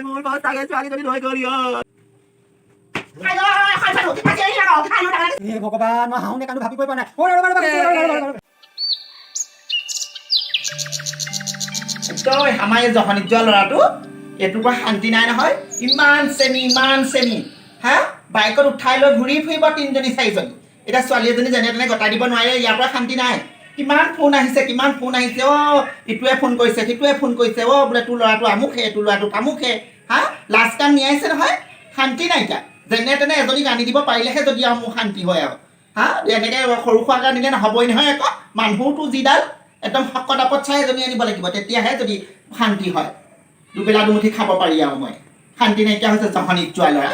মোৰ সঁচাকে ছোৱালীজনী লৈ গ'ল। হে ভগৱান, মই হাঁহো নে কান্দো ভাবিবই পৰা নাই। অ, ৰ'বা, ৰ'বা, ৰ'বা, ৰ'বা, ৰ'বা, ৰ'বা। তই আমাৰ এই জহনীত যোৱা ল'ৰাটো, এইটোৰ পৰা শান্তি নাই নহয়। ইমান চেনি, ইমান চেনি, হা, বাইকত উঠাই লৈ ঘূৰি ফুৰিব তিনিজনী চাৰিজনী। এতিয়া ছোৱালী এজনী যেনে তেনে গতাই দিব নোৱাৰে, ইয়াৰ পৰা শান্তি নাই। কিমান ফোন আহিছে, কিমান ফোন আহিছে অ'। ইটোৱে ফোন কৰিছে, সিটোৱে ফোন কৰিছে অ', বোলে তোৰ ল'ৰাটো আমুকহে, তোৰ ল'ৰাটো তামুকহে। হা, লাজ কাম নিয়াইছে নহয়, শান্তি নাইকিয়া। যেনে তেনে এজনীক আনি দিব পাৰিলেহে যদি আৰু মোৰ শান্তি হয় আৰু। হা, এনেকৈ সৰু সুৰাকৈ আনিলে নহ'বই নহয় আকৌ। মানুহটো যিডাল একদম শকত আপত চাই এজনী আনিব লাগিব, তেতিয়াহে যদি শান্তি হয়, দুবেলা দুমুঠি খাব পাৰি আৰু। মই শান্তি নাইকিয়া হৈছে জহনীত যোৱা ল'ৰা।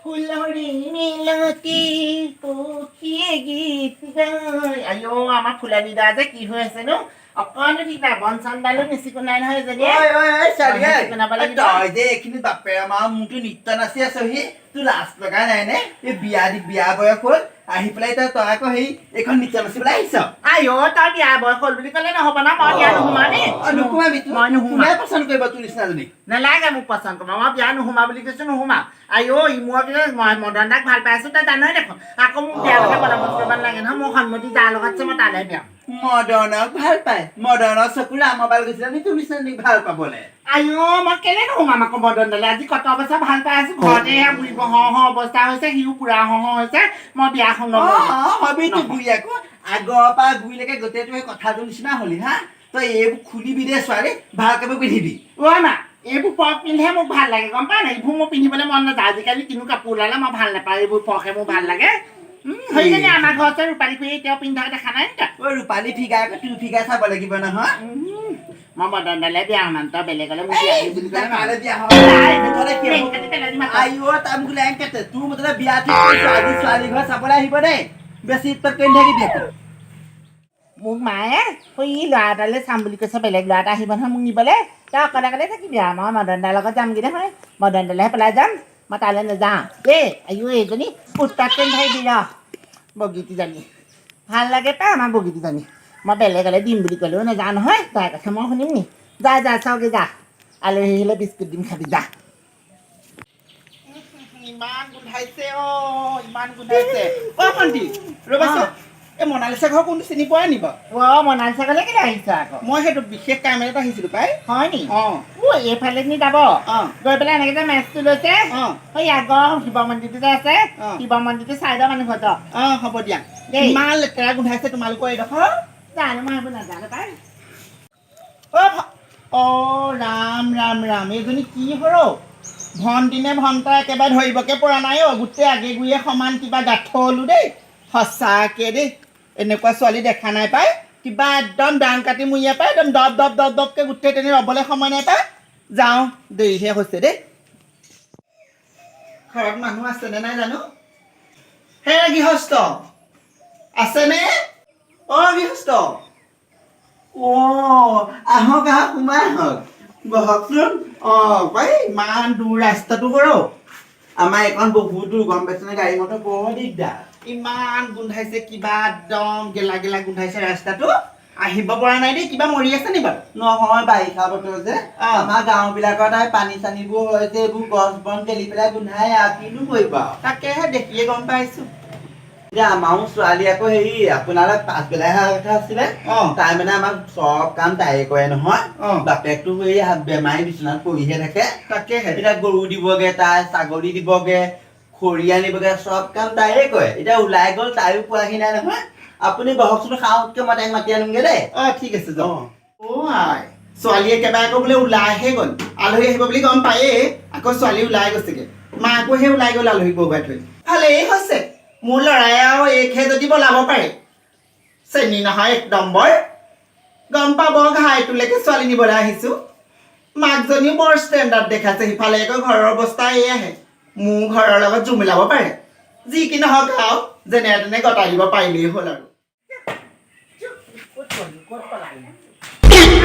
ফুলৰি মিলতি পক্ষীয়ে গীত গায়। আইঅ, আমাৰ ফুলালি দা যে কি হৈ আছে নো? অকণো ঠিক নাই, বন চনডালো নিচিকুনাই নহয় এজনীয়ে। ঐ ঐ ঐ ছোৱালী ঐ। নিচিকুনাব লাগিব। তই যে এইখিনি বাপেৰে মাৰ মোৰতো নৃত্য নাচি আছহি, তোৰ লাজ লগা নাই নে? এই বিয়া দি বিয়া বয়স হ'ল আহি পেলাই এতিয়া তই আকৌ সেই এইখন নৃত্য নাচিবলৈ আহিছ। আইঅ, তই বিয়া বয়স হ'ল বুলি ক'লে নহ'ব না, মই বিয়া নোসোমা নি? অ, নোসোমাবি তোৰ। মই নোসোমা। কোনে পচন্দ কৰিব তোৰ নিচিনাজনী? নালাগে মোক পচন্দ কৰিব, মই বিয়া নোসোমা বুলি কৈছো, নোসোমা। আইঅ, মই কিন্তু মই মদন দাক ভাল পাই আছো, তই জানই দেখোন। আকৌ মোক বিয়া কথা বদবদ কৰিব নালাগে নহয়। মোৰ সন্মতি যাৰ লগত আছে, মই তালৈ বিয়া। মদনক ভাল পায়? মদনৰ চকুৰ ৰামবাল গৈছিলে নি তোৰ নিচিনাজনীক ভাল পাবলে? আইঅ, মই কেলে নোসোমাম আকৌ মদন দালে? আজি কত বছৰ ভাল পাই আছো, ঘৰতে এয়া বুঢ়ী হ হ অৱস্থা হৈছে, সিও বুঢ়া হ হ হৈছে, মই বিয়াখন অ। নলওঁ। হবি তো বুঢ়ী আকৌ আগৰ পৰা গুৰিলৈকে গোটেইটো সেই কথাটোৰ নিচিনা হলি। হা, তই এইবোৰ খুলিবি দে ছোৱালী, ভাল কাপোৰ পিন্ধিবি। অ মা, এইবোৰ ফ্ৰক পিন্ধিহে মোক ভাল লাগে, গম পাৱ নাই? এইবোৰ মোৰ পিন্ধিবলৈ মন নাযায়। আজিকালি কিনো কাপোৰ ওলালে, মই ভাল নাপাওঁ। এইবোৰ ফ্ৰকহে মোৰ ভাল লাগে। সেইজনী আমাৰ ঘৰৰ ওচৰৰ ৰূপালী খুৰী এতিয়াও পিন্ধি থকা দেখা নাই নি তই? ঐ, ৰূপালী ফিগাৰ আকৌ তোৰ ফিগাৰ চাব লাগিব নহয়। মই মদন দালে বিয়া সোমাম, তই বেলেগলে মোক বিয়া দিম বুলি ক'লে কালে বিয়া হ'ব? মুঠতে লেং কাটি পেলাই দিম আকৌ। আইঅ, তাম লেং কাটে। তোৰ মুঠতে বিয়া ঠিক কৰিছো, আজি ছোৱালী ঘৰ চাবলৈ আহিব দেই। বেছি উৎপাত কৰি নাথাকিবি আকৌ। মোক মায়ে সৈ ল'ৰা এটালৈ চাম বুলি কৈছে, বেলেগ ল'ৰা এটা আহিব নহয় মোক নিবলৈ। তই অকলে অকলে থাকিবি আৰু, মই মদন দাৰ লগত যামগৈ নহয়। মদন দালেহে পেলাই যাম, মই তালৈ নাযাওঁ দেই। আইঅ, এইজনী উৎপাত কৰি নাথাকিবি ৰ। বগীটিজনী ভাল লাগে পাই, আমাৰ বগীটিজনী। মই বেলেগলৈ দিম বুলি ক'লেও নাযাওঁ নহয়। তাইৰ কথা মই শুনিম নি? যা যা, চাওগে যা, আলহী আহিলে বিস্কুট দিম, খাবি যা। ইমান গোন্ধাইছে অ, ইমান গোন্ধাইছে অ। ভণ্টি, ৰ'বাচোন, এই মনালিচা ঘৰ কোনটো চিনি পোৱা নি বাৰু? অ, মনালিচা ঘৰলৈ কেলৈ আহিছ আকৌ? মই সেইটো বিশেষ কাম এটাত আহিছিলো পাই। হয় নি? অ। অ, এইফালে নি যাব। গৈ পেলাই এনেকে যে মেচটো লৈছে, সেই আগৰ শিৱ মন্দিৰটো যে আছে, শিৱ মন্দিৰটো চাইডৰ মানুহ ঘৰত। অ, হ'ব দিয়া। দেই। ইমান লেতেৰা গোন্ধাইছে তোমালোকৰ এইডোখৰ। জানো, মই সেইবোৰ নাজানো পাই। অ অ, ৰাম ৰাম ৰাম, এইজনী কি সৰ ভণ্টি নে ভণ্টা একেবাৰে ধৰিবকে পৰা নাই অ। গোটেই আগে গুৰিয়ে সমান, কিবা গাঁঠলো দেই। সঁচাকে দেই, এনেকুৱা ছোৱালী দেখা নাই পাই। কিবা একদম দাং কাটি মুৰিয়া পাই, একদম দপ দপ দপ দপকে গোটেই তেনে ৰ'বলৈ সময় নাই পাই। যাওঁ, দেৰিহে হৈছে দেই। ঘৰত মানুহ আছেনে নাই জানো? হে গৃহস্থ, আছেনে অ গৃহস্থ? অ, আহক আহক, সোমাই আহক, বহকচোন। অ, পাই ইমান দূৰ ৰাস্তাটো সৰ। আমাৰ এইখন বহুত দূৰ, গম পাইছেনে? গাড়ী মটৰ বৰ দিগদাৰ। ইমান গোন্ধাইছে, কিবা একদম গেলা গেলা গোন্ধাইছে, ৰাস্তাটো আহিব পৰা নাই দেই। কিবা মৰি আছে নি বাৰু? নহয়, বাৰিষা বতৰ যে। আমাৰ গাঁও বিলাকত আৰু পানী চানীবোৰ হয় যে, এইবোৰ গছ বন গেলি পেলাই গোন্ধাই আৰু, কিনো কৰিব আৰু। তাকেহে, দেখিয়ে গম পাইছো। এতিয়া আমাৰো ছোৱালী আকৌ হেৰি আপোনালৈ পাছবেলাহে অহা কথা আছিলে। তাই মানে আমাক চব কাম তাইয়ে কৰে নহয়। বাপেকটো সেই বেমাৰী বিচনাত পৰিহে থাকে। এতিয়া গৰু দিবগে তাই, ছাগলী দিবগে, খৰি আনিবগে, চব কাম তাইয়ে কৰে। এতিয়া ওলাই গ'ল, তাইও পোৱাহি নাই নহয়। আপুনি বহকচোন, খাওঁতকে মই তাইক মাতি আনোগে দেই। অ, ঠিক আছে, যাওঁ। অ আই, ছোৱালী একেবাৰে আকৌ বোলে ওলাইহে গ'ল। আলহী আহিব বুলি গম পায়েই আকৌ ছোৱালী ওলাই গৈছেগে। মাকোহে ওলাই গ'ল আলহীক বহুৱাই থৈ। ভালেই হৈছে, মোৰ ল'ৰাই আৰু এইকহে যদি বলাব পাৰে, চেনি নহয় এক নম্বৰ, গম পাব ঘাইটোলৈকে ছোৱালী নিবলৈ আহিছো। মাকজনীও বৰ ষ্টেণ্ডাৰ্ড দেখাইছে, সিফালে আকৌ ঘৰৰ অৱস্থা এয়াহে। মোৰ ঘৰৰ লগত জুমিলাব পাৰে। যি কি নহওক আৰু যেনে তেনে গতাই দিব পাৰিলেই হ'ল আৰু। ক'ত গ'লি? ক'ত পলালি?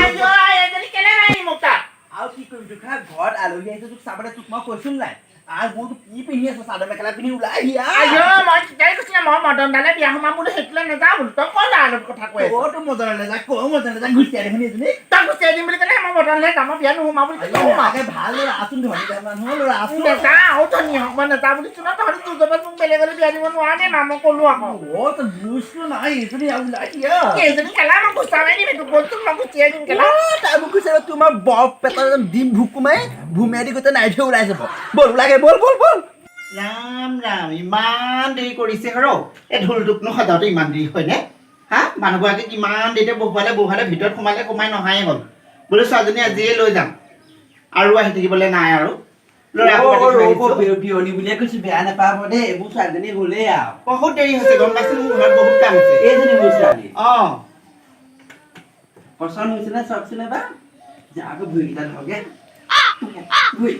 আইঅ, এইজনী কেলে মাৰিলি মোক তাত? আৰু কি কৰিম? তোক ঘৰত আলহী আহিছে, তোক চাবলৈ তোক মই কৈছো নাই? মোৰ কি পিন্ধি আছ, চাদৰ মেখেলা পিন্ধি ওলাই আহি। আইঅ, মই তেতিয়াই কৈছিলে মই মদন দালে বিয়া সোমাম বোলো, সেইটোলৈ নাযাওঁ বোলো। তই ক ল'ৰাৰ লগত কথা কৈ আছ? ক'তো মজা নাযায়, ক মজা নাযায়, গুচিয়াই দেখোন এইজনী। তই গুচিয়াই দিম বুলি ক'লে মই মদনলৈ যাম, মই বিয়া নোসোমাওঁ বুলি কৈছো, নোসোমাওঁ। আগে ভাল ল'ৰা আছোন, ধনী মানুহৰ ল'ৰা আছোন। নাযাওঁ, ধনী হওক, মই নাযাওঁ বুলি চোন। তহঁতি তোৰ জবত মোক বেলেগলৈ বিয়া দিব নোৱাৰ দেই মা, মই ক'লো আকৌ। অ, তই বুজছো নাই, এইজনী আৰু ওলাই দিয়া। এইজনী কেলা, মই গুচা মাৰি দিম এইটো গ'লচোন, মই গুচিয়াই দিম কেলা। তাই মোক কৈছে, তোমাৰ বৰ পেটত একদম ডিম ভোক কোমাই ভূমিয়াই দি গোটেই নাইথে ওলাই যাব। ব'ল ওলাগে, ব'ল ব'ল ব'ল। ৰাম ৰাম, ইমান দেৰি কৰিছে হেৰ। এই ঢোলটোকনো সজাওঁতে ইমান দেৰি হয়নে? হা, মানুহগৰাকীক ইমান দেৰিতে বহুৱালে বহুৱালে, ভিতৰত সোমালে, সোমাই নহাই হ'ল। বোলো ছোৱালীজনী আজিয়ে লৈ যাম আৰু, আহি থাকিবলৈ নাই আৰু। ল'ৰাকো মাতি থৈ আহিছোঁ। বিয়নী বুলিয়ে কৈছো, বেয়া নাপাব দেই, এইবোৰ ছোৱালীজনী হ'লেই আৰু। বহুত দেৰি হৈছে, গম পাইছো, মোৰ ঘৰত বহুত কাম আছে। এইজনী মোৰ ছোৱালী। অঁ। পচন্দ হৈছে নে চাওকচোন এবাৰ। যা আকৌ ভৰিকেইটা ধৰগে ভৰি।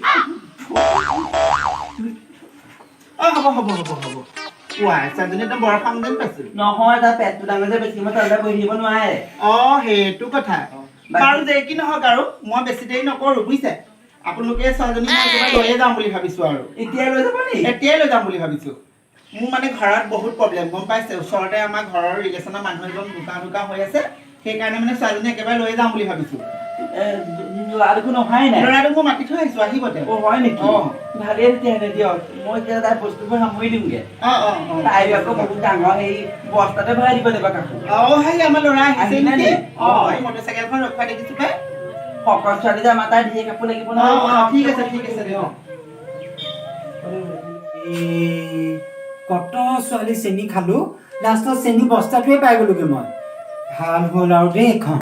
অঁ, হ'ব হ'ব হ'ব হ'ব। ৱাই, ছোৱালীজনী একদম বৰ খং যেন পাইছো। নহয়, তাৰ পেটটো ডাঙৰ যে, বেছি সময় তলতে বহি থাকিব নোৱাৰে। অঁ, সেইটো কথা বাৰু। যে কি নহওক আৰু, মই বেছি দেৰি নকৰোঁ বুজিছে। আপোনালোকে ছোৱালীজনী মই একেবাৰে লৈয়ে যাম বুলি ভাবিছোঁ আৰু। এতিয়াই লৈ যাব নি? এতিয়াই লৈ যাম বুলি ভাবিছোঁ। মোৰ মানে ঘৰত বহুত প্ৰব্লেম, গম পাইছে। ওচৰতে আমাৰ ঘৰৰ ৰিলেশ্যনৰ মানুহ এজন ঢুকা ঢুকা হৈ আছে, সেইকাৰণে মানে ছোৱালীজনী একেবাৰে লৈ যাম বুলি ভাবিছোঁ। ল'ৰা দেখোন অহাই নাই। ল'ৰাটোক মই মাতি থৈ আহিছোঁ, আহিব তেওঁ। অ, হয় নেকি? অঁ। ভালেই তেতিয়াহ'লে দিয়ক, মই এতিয়া তাই বস্তুবোৰ সামৰি দিওঁগে। অঁ। তাই আকৌ বহুত ডাঙৰ, সেই বস্তাতে ভৰাই দিব লাগিব কাপোৰ। অঁ, সেই আমাৰ ল'ৰা আহিছে আহিলে নেকি? নি? অঁ, এই মটৰ চাইকেলখন ৰখোৱা দেখিছোঁ পাই। শকত ছোৱালী যে আমাৰ, তাই ধেৰ কাপোৰ লাগিব অঁ নহয়। অঁ, ঠিক আছে ঠিক আছে দিয়ক। কত ছোৱালী চেনি খালো, লাষ্টত চেনি বস্তাটোৱে পাই গ'লোগে মই। ভাল হ'ল আৰু দেই এইখন।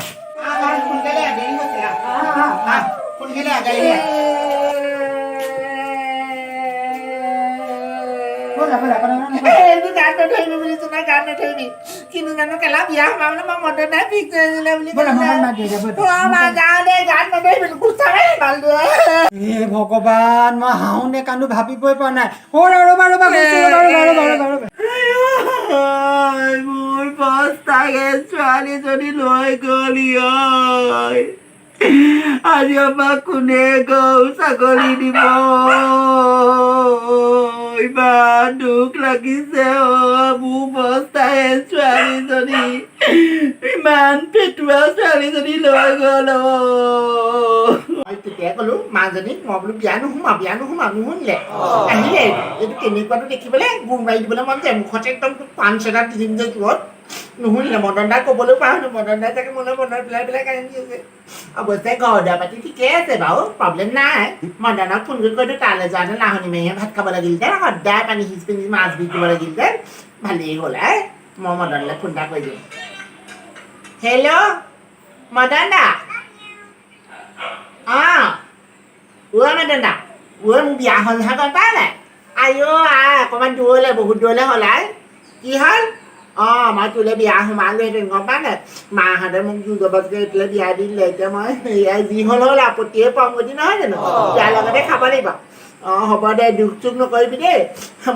আহ, আহ, সোনকালে আহ, দেৰি হৈছে। আহ আহ, সোনকালে আহ, গাড়ী আহ। ব'লা ব'লা ব'লা ব'লা। এইটো গান নধৰিবি বুলিছো না, গান নধৰিবি। কিনো জানো কেলা, বিয়া সোমাবলৈ মই মদন নাই ফিক্স হৈছিলে বুলি। ব'লা, মই মাত দিওঁ এতিয়া, ব'লা। অ মা, যাওঁ দেই, গান নধৰিবি, গুচা মাৰি বালটোৱে। হে ভগৱান, মই হাঁহো নে কান্দো ভাবিবই পৰা নাই। অ, ৰ'বা ৰ'বা, গৈছো, ৰ'বা ৰ'বা ৰ'বা ৰ'বা ৰ'বা। মোৰ বস্তাকে ছোৱালীজনী লৈ গ'লি ঐ, আজি আমাক কোনে গৰু ছাগলী দিব? ইমান দুখ লাগিছে অ, মোৰ বস্তাহে ছোৱালীজনী, ইমান পেটুৱা ছোৱালীজনী লৈ গ'ল অ। মই তেতিয়াই ক'লো মাজনীক, মই বোলো বিয়া নোসোমাওঁ, বিয়া নোসোমাওঁ, নুশুনিলে। আহিলে এইটো কেনেকুৱাটো দেখিবলৈ গুৰ মাৰি দিবলৈ মন যায়, মুখতে একদম পাঞ্চ এটা দি দিম যে জোৰত। নুশুনিলে। মদন দাক ক'বলৈও পাহৰিলো। মদন দাই চাগে মোলৈ মনত পেলাই পেলাই কান্দি আছে। অৱশ্যে ঘৰ দুৱাৰ পাতি ঠিকেই আছে বাৰু, প্ৰব্লেম নাই। মদনক ফোন কৰি কৈ দিওঁ, তালৈ যোৱাতে লাহনি মাৰিহে ভাত খাব লাগিলহেঁতেন, সদায় পানী সিঁচি পিনি মাছ বিকিব লাগিলহেঁতেন। ভালেই হ'ল। আই, মই মদনলৈ ফোন এটা কৰি দিওঁ। হেল্ল' মদন দা। অঁ ঐ মদন দা, ঐ মোৰ বিয়া হ'ল নহয়, গম পাৱ নাই? আইঅ আই, অকণমান দূৰলৈ, বহুত দূৰলৈ হ'ল। আই, কি হ'ল? অঁ, মই তোলৈ বিয়া সোমালোহেঁতেন, গম পাৱ নাই? মাহঁতে মোক জোৰ জবৰদস্তি এইটোলৈ বিয়া দি দিলে। এতিয়া মই এয়া যি হ'ল হ'ল, আপত্তিয়ে পাম গতি নহয় জানো, ইয়াৰ লগতে খাব লাগিব। অঁ, হ'ব দে, দুখ চুখ নকৰিবি দেই।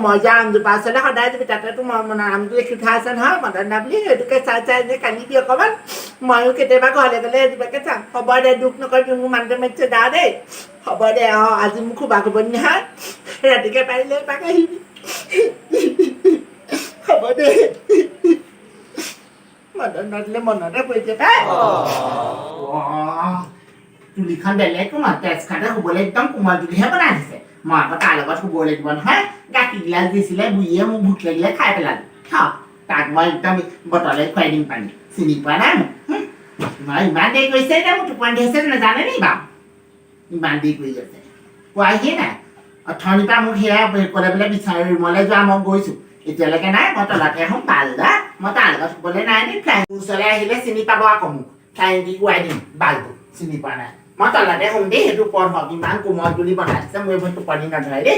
মই যাম আমজোপা ওচৰলৈ সদায় যাবি, তাতে তোৰ মই নামটো লিখি থোৱা আছে নহয়, মদন দা বুলি, সেইটোকে চাই চাই এনেই কান্দিবি অকণমান। ময়ো কেতিয়াবা ঘৰলৈ গ'লে সেইজোপাকে চাম। হ'ব দে, দুখ নকৰিবি, মোৰ মানুহটোৱে মাতিছে, যা দেই। হ'ব দে। অঁ, আজি মোক খোবা খুবনি নহয়, ৰাতিকে পাৰিলে এপাক আহিবি। হ'ব দে। মদন দাদিলে মনতে পৰিছে পাই। তুলিখন বেলেগ কোমল, তেজ খাতে শুবলৈ একদম কোমল তুলিহে বনাই দিছে। মই আকৌ তাৰ লগত শুব লাগিব নহয়। গাখীৰ গিলাচ দিছিলে বুঢ়ীয়ে, মোক ভোক লাগিলে খাই পেলালো। থ, তাক মই একদম বটলে খুৱাই দিম পানী। চিনি পোৱা নাই মোক। মই ইমান দেৰি কৰিছে, এতিয়া মোক টোপনি ধৰিছে নাজানে নি বাৰু? ইমান দেৰি কৰি আছে, পোৱাহিয়ে নাই। অথনিৰ পৰা মোক সেয়া ক'লে বোলে বিচাৰি ৰুমলৈ যোৱা, মই গৈছোঁ, এতিয়ালৈকে নাই। মই তলতে শুম বাল দা, মই তাৰ লগত শুবলৈ নাই নি। ফ্লাইং ওচৰলৈ আহিলে চিনি পাব আকৌ মোক, ফ্লাইং দি খুৱাই দিম বালটো, চিনি পোৱা নাই। মই তলতে শুম দেই, সেইটো ওপৰত হওক। ইমান কোমল তুলি বনাই দিছে, মোৰ এইবোৰ টোপনি নধৰে দেই।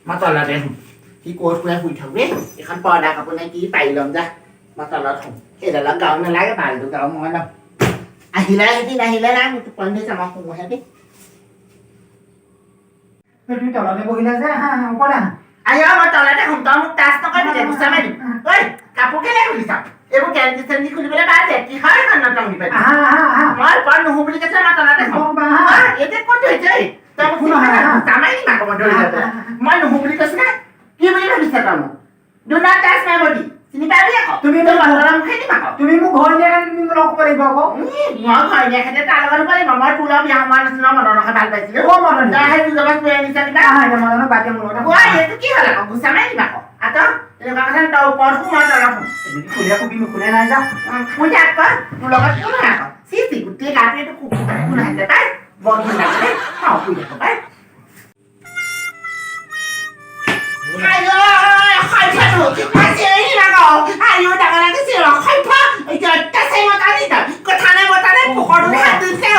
মই তলতে শুম, সি ক'ত শুৱে শুই থাকোঁ দেই। এইখন পৰ্দা কাপোৰ নে কি পাৰি ল'ম, যা। মই তলত শুম, সেইডালত গাও নালাগে, বালটো গাও মই ল'ম। আহিলে আহিবি, নাহিলে নাই। মোৰ টোপনি ধৰিছে, মই শুমোহে দেই। তুমি তলতে বহিলা যে, আহা আহা, ওপৰলৈ আহা। আহি, মই তলতে শুম, তই মোক টাচ নকৰিবি দে, গুচা মাৰি দিম। ঐ, কাপোৰ কেলে খুলিছ? এইবোৰ গেঞ্জি চেঞ্জি খুলিবলৈ বাদ দে। কি হয় এখন নটংগি পাতি? আহা আহা আহা। মই ওপৰত নুশু বুলি কৈছে, মই তলতে শুম। আহা। এতিয়া ক'ত ধৰিছে ঐ? তই মোক একো নহয়, আহা। গুচা মাৰি দিম আকৌ মই ধৰি লৈ পেলাই। মই মই ক'ব লাগিব আকৌ। মই ঘৈণীয়েকহঁতে তাৰ লগত হ'ব লাগিব। মই তোৰ লগত বিয়া হোৱা নাছিলো, মই মদনকে ভাল পাইছিলো। অ' মদন। তই সেই দুজনক লৈ আনিছা কিবা। আহা, এতিয়া মদনক বাদ দিয়া, মোৰ লগতে ঐ, এইটো কি হ'ল আকৌ? ঘুচা মাৰি দিবা আকৌ। আঁতৰ, তেনেকুৱা কথা। তই ওপৰত শু, মই তলত শুম। শুলে শুবি, নুশুলে নাই, যা। শুই থাক আকৌ। তোৰ লগত কোন হয় আকৌ? চি চি, গোটেই গাটো এইটো কুকুৰ গোন্ধাইছে পাই। বৰ ঘিণ লাগে দেই। খাওঁ, শুই থাকো পাই। আইঅ, খাই ফাটো চিঞৰি আকৌ। আইঅ, ডাঙৰ ডাঙৰ চিঞৰ খাই ফা। এতিয়া অত্যাচাৰী মতা নি তই? কথা নাই বতা নাই, পোকৰটো হাত দিছে।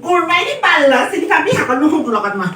গোৰ মাৰি পাল্লা চিনি পাবি আকৌ। নুশু তোৰ লগত মই।